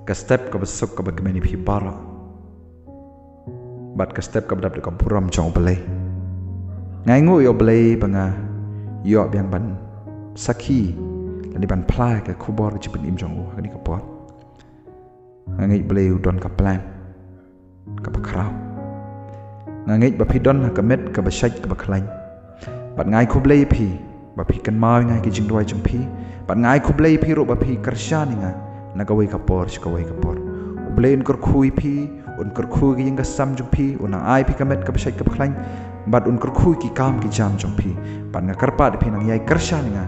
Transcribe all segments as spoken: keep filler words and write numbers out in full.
Ka step kaba suk kaba kmen ïa phi baroh, bad ka step kaba dap da ka burom jong U Blei. Nga ainguh ïa U Blei ba nga ïoh biang ban sakhi lane ban phla ka khubor ka jingpynim jong U ha kane ka por. Nga ngeit Blei U don ka plan kaba khraw. Nga ngeit ba phi don ha ka met kaba shait kaba khlaiñ. Bad nga ai khublei ïa phi ba phi kynmaw ïa nga ha ki jingduwai jong phi. Bad nga ai khublei ïa phi ruh ba phi kyrshan ïa nga na kawei ka por sha kawei ka por. U Blei un kyrkhu ïa phi, un kyrkhu ïa ka ïing ka sem jong phi, un nang ai ïa phi ka met kaba shait kaba khlaiñ. Bad un kyrkhu ïa ki kam ki jam jong phi. Bad nga kyrpad ïa phi nang ïai kyrshan ïa nga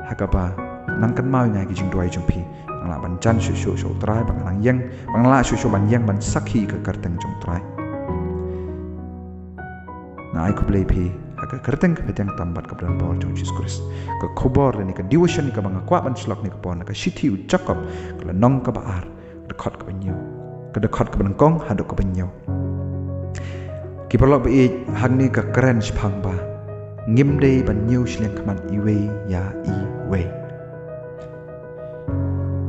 ha kaba nang kynmaw ïa nga ha ki jingduwai jong phi. Ba nga lah ban jan shuh shuh sha U Trai, ba nga lah ïeng, ba nga lah shuh shuh ban ïeng ban sakhi ha ka kyrteng jong U Trai. Nga ai khublei ïa phi ha ka kyrteng kaba tyngeh tam bad kaba don bor jong U Jisu Khrist. Ka khubor lane ka devotion kaba nga kwah ban shlok ha kane ka por na ka shithi u Jakob, ka lynnong kaba ar, ka dkhot kaba hynñiew, ka dkhot kaba nyngkong haduh kaba hynñiew. Ki paralok ba ïeit, hangne ka kren shaphang ba ngim dei ban ñiew shiliang khmat iwei ïa iwei.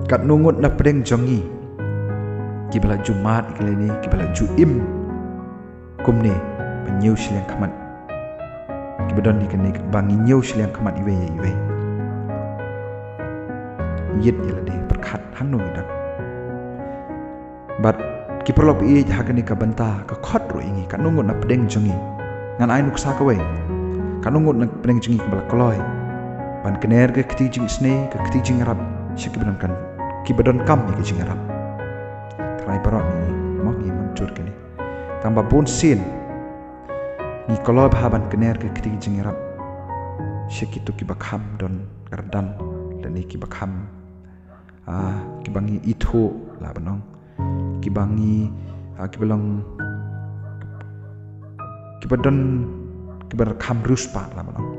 Katno ngut na pdeng jong ngi kiba la ju mad ïa kine, kiba la ju im kumne ban ñiew shiliang khmat, kiba don ïa kane ba ngi ñiew shiliang khmat iwei ïa iwei. Ïit ïa lade, pyrkhat hangno ngi don. Bad ki paralok ba ïeit, ha kane ka bynta ka khot ruh ïa ngi, katno ngut na pdeng jong ngi. Ngan ai nuksa kawei. Katno ngut na pdeng jong ngi kiba la kloi ban kner ka kti jingisynei, ka kti jingïarap sha kiba donkam, kiba donkam ïa ka jingïarap. Trai baroh ngi, mo, ngi mynjur kane. Tang ba bun sien ngi kloi bha ban kner ka kti jingïarap sha kito kiba kham don kyrdan lane kiba kham, ah, kiba ngi ithuh lah ban ong, kiba ngi, ah, kiba long, kiba don, kiba kham riewspah lah ban ong.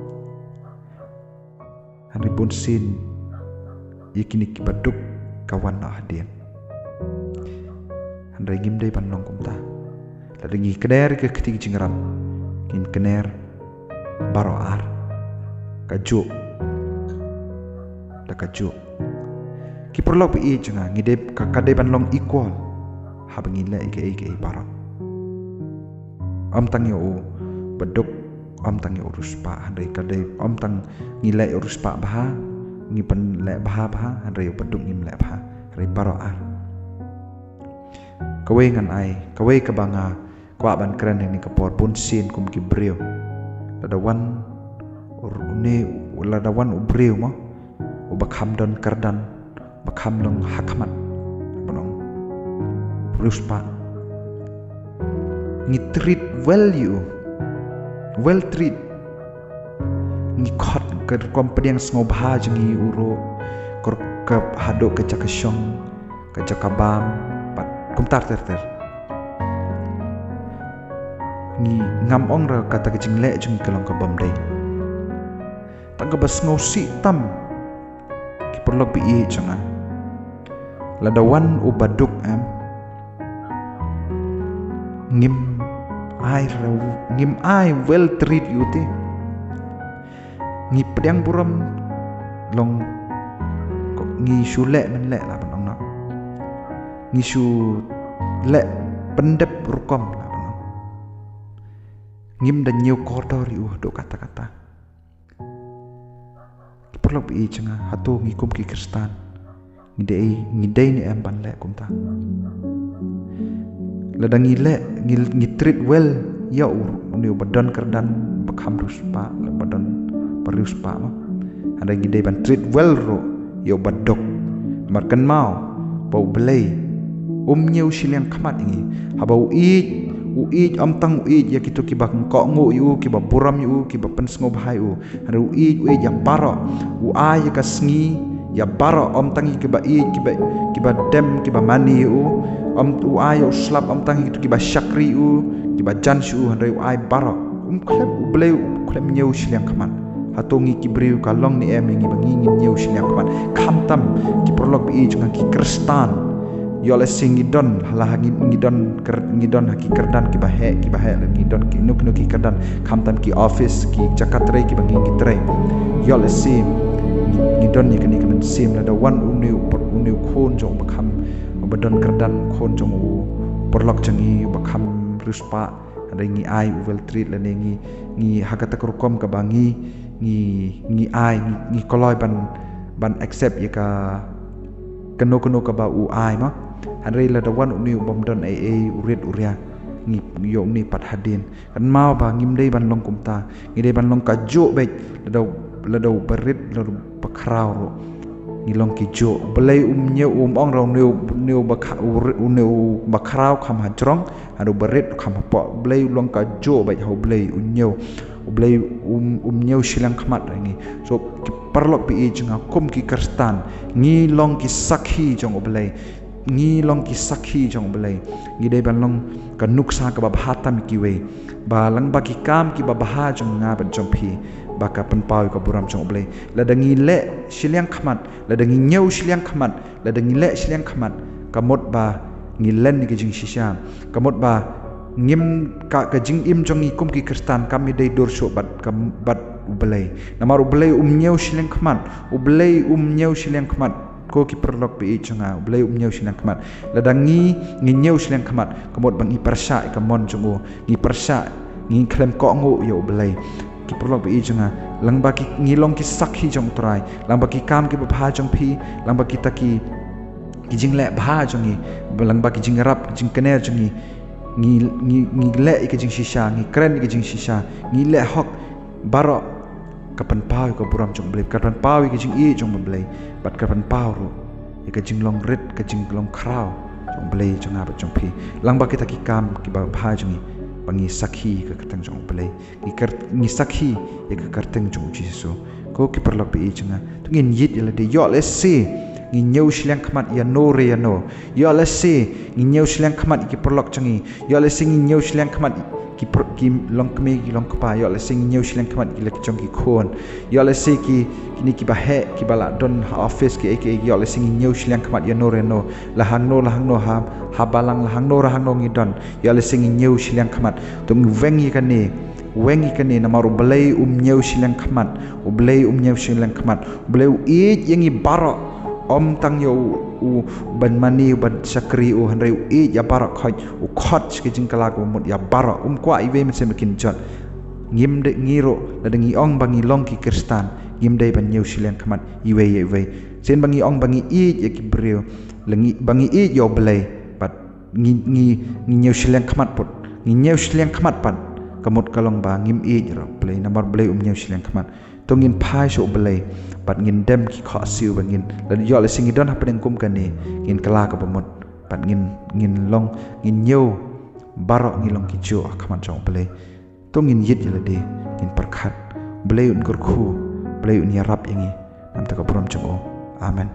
Hynrei bun sien ïa kine kiba duk ka wan noh hadien. Hynrei ngim dei ban long kumta. Lada ngi kner ka kti jingïarap, ngin kner baroh ar, kajuh da kajuh. Ki paralok ba ïeit jong nga, ngi dei ka, ka dei ban long equal haba ngi leh ïa kaei kaei baroh. Ym tang ïa u baduk, ym tang ïa u riewspah, hynrei ka dei, ym tang ngi leh ïa u riewspah bha, ngi pynleh bha bha, hynrei u baduk ngim leh bha, hynrei baroh ar. Kawei ngan ai, kawei kaba nga kwah ban kren ha kane ka por, bun sien kum ki briew, lada wan u, une, lada wan u briew mo, uba kham don kyrdan, ba kham long hakhmat, ba long riewspah, ngi treat well ïa u, well treat. Ngi khot ka rukom pdiang sngewbha jong ngi ïa u ruh, ka rukom haduh ka jaka shong, ka jaka bam, bad kumta ter ter. Ngi, ngam ong ruh kata ka jingleh jong ngi ka long ka bym dei. Tang kaba sngewsih tam, ki paralok ba ïeit jong nga, lada wan u baduk em, ngim ai ruh, ngim ai well treat ïa u te. Ngi pdiang burom long, ngi shu leh mynleh lah ban ong noh. Ngi shu leh pyndep rukom lah ban ong. Ngim da ñiew kordor ïa u haduh katta katta. Ki paralok ba ïeit jong nga, hato ngi kum ki Khristan ngi dei, ngi dei ne em ban leh kumta? Lada ngi leh, ngi, ngi treat well ïa u, une uba don kyrdan ba kham riewspah, ba don ba riewspah mo, hynrei ngi dei ban treat well ruh ïa u baduk. Namar kynmaw ba U Blei um ñiew shiliang khmat ïa ngi. Haba u ïeit, u ïeit, ym tang u ïeit ïa kito kiba kohnguh ïa u, kiba burom ïa u, kiba pynsngewbha ïa u, hynrei u ïeit, u ïeit ïa baroh. U ai ïa ka sngi ïa baroh, ym tang ïa kiba ïeit, kiba, kiba dem, kiba mane ïa u. Ym, u ai ïa u slap, ym tang ïa kito kiba shakri ïa u, kiba jan sha u, hynrei u ai baroh. Um khlem, U Blei um khlem ñiew shiliang khmat. Hato ngi ki briew ka long ne em ïa ngi ba ngi ngin ñiew shiliang khmat? Khamtam, ki paralok ba ïeit jong nga, ki Khristan, ïoh lehse ngi don, ha la ha ngi, ngi don kyr-, ngi don ha ki kyrdan kiba heh, kiba heh, ngi don kino kino ki kyrdan, khamtam ki office, ki jaka trei kiba ngi, ngi trei. Ïoh lehse ngi, ngi don ïa kane ka mynsiem, lada wan une u, une u khun, jong u ba kham, u ba don kyrdan, khun jong u paralok jong ngi u ba kham riewspah. Hynrei ngi ai u well treat lane ngi, ngi ha kata ka rukom kaba ngi, ngi, ngi ai, ngi, ngi kloi ban, ban accept ïa ka, kano kano kaba u ai mo. Hynrei lada wan une u bym don ei ei, u rit u ria, ngi ïoh une pat hadien. Kynmaw ba ngim dei ban long kumta. Ngi dei ban long kajuh beit, lada, lada u barit, lada u bakhraw ruh. Ngi long kijuh. U Blei um ñiew, um ong ruh une u, une u bakha-, u ri-, une u bakhraw kham hajrong, hynrei u barit kham hapoh. U Blei u long kajuh beit ha U Blei, u ñiew. U Blei um, um ñiew shiliang khmat ïa ngi. So, ki paralok baieit jong nga, kum ki Khristan, ngi long ki sakhi jong U Blei. Ngi long ki sakhi jong U Blei. Ngi dei ban long ka nuksa kaba bha tam ïa kiwei. Ba lyngba ki kam kiba bha jong nga bad jong phi, ba ka pynpaw ïa ka burom jong U Blei. Lada ngi leh shiliang khmat, lada ngi ñiew shiliang khmat, lada ngi leh shiliang khmat, ka mut ba ngi len ïa ka jingshisha. Ka mut ba ngim, ka, ka jingim jong ngi kum ki Khristan kam dei dur shuh bad ka, bad U Blei. Namar U Blei um ñiew shiliang khmat, U Blei um ñiew shiliang khmat. Ko ki paralok baieit jong nga, U Blei um ñiew shiliang khmat. Lada ngi, ngi ñiew shiliang khmat, ka mut ba ngi pyrshah ïa ka mon jong u, ngi pyrshah, ngi khlem kohnguh ïa U Blei. Ki paralok baieit jong nga, lyngba ki, ngi long ki sakhi jong U Trai, lyngba ki kam kiba bha jong phi, lyngba kita ki, ki jingleh bha jong ngi, lyngba ki jingïarap, ki jingkner jong ngi, ngi, ngi, ngi leh ïa ka jingshisha, ngi kren ïa ka jingshisha, ngi leh hok, baroh ka pynpaw ïa ka burom jong U Blei, ka pynpaw ïa ka jingïeit jong U Blei, bad ka pynpaw ruh ïa ka jinglong rit, ka jinglong khraw jong U Blei jong nga bad jong phi. Lyngba kita ki kam kiba bha jong ngi, ba ngi sakhi ïa ka kyrteng jong U Blei. Ngi kyr-, ngi sakhi ïa ka kyrteng jong U Jisu. Ko ki paralok baieit jong nga, to ngin ïeit ïa lade, ïoh lehse ngi ñiew shiliang khmat ïano re ïano. Ïoh lehse ngi ñiew shiliang khmat ïa ki paralok jong ngi. Ïoh lehse ngi ñiew shiliang khmat ki pr-, ki longkmie, ki longkpa. Ïoh lehse ngi ñiew shiliang khmat ïa ki leh ki jong ki khun. Ïoh lehse ki, kine kiba heh, kiba la don ha office kiei kiei. Ïoh lehse ngi ñiew shiliang khmat ïano re ïano. La hangno, la hangno ha, ha balang, la hangno, la hangno ngi don. Ïoh lehse ngi ñiew shiliang khmat. To ngi weng ïa kane, weng ïa kane, namar U Blei um ñiew shiliang khmat. U Blei um ñiew shiliang khmat. U Blei u ïeit ïa ngi baroh. Ym tang ïa u, u ban mane, u ban shakri, u hynrei u ïeit ïa baroh khoit, u khot sha ka jingkylla kaba mut ïa baroh. Um kwah iwei mynsiem ba kin jot. Ngim dei, ngi ruh, lada ngi ong ba ngi long ki Khristan, ngim dei ban ñiew shiliang khmat iwei ïa iwei. Sien ba ngi ong ba ngi ïeit ïa ki briew, la ngi, ba ngi ïeit ïa U Blei, bad ngi, ngi, ngi ñiew shiliang khmat pat. Ngi ñiew shiliang khmat pat, ka mut ka long ba ngim ïeit ruh U Blei, namar U Blei um ñiew shiliang khmat. To ngin phai sha U Blei, bad ngin dem ki khohsiew ba ngin, lada ïoh lehse ngi don hapdeng kum kane, ngin kylla kaba mut, bad ngin, ngin long, ngin ñiew, baroh ngi long kijuh ha khmat jong U Blei. To ngin ïeit ïa lade, ngin pyrkhat. U Blei un kyrkhu, U Blei un ïarap ïa ngi. Namar ka burom jong u. Amen.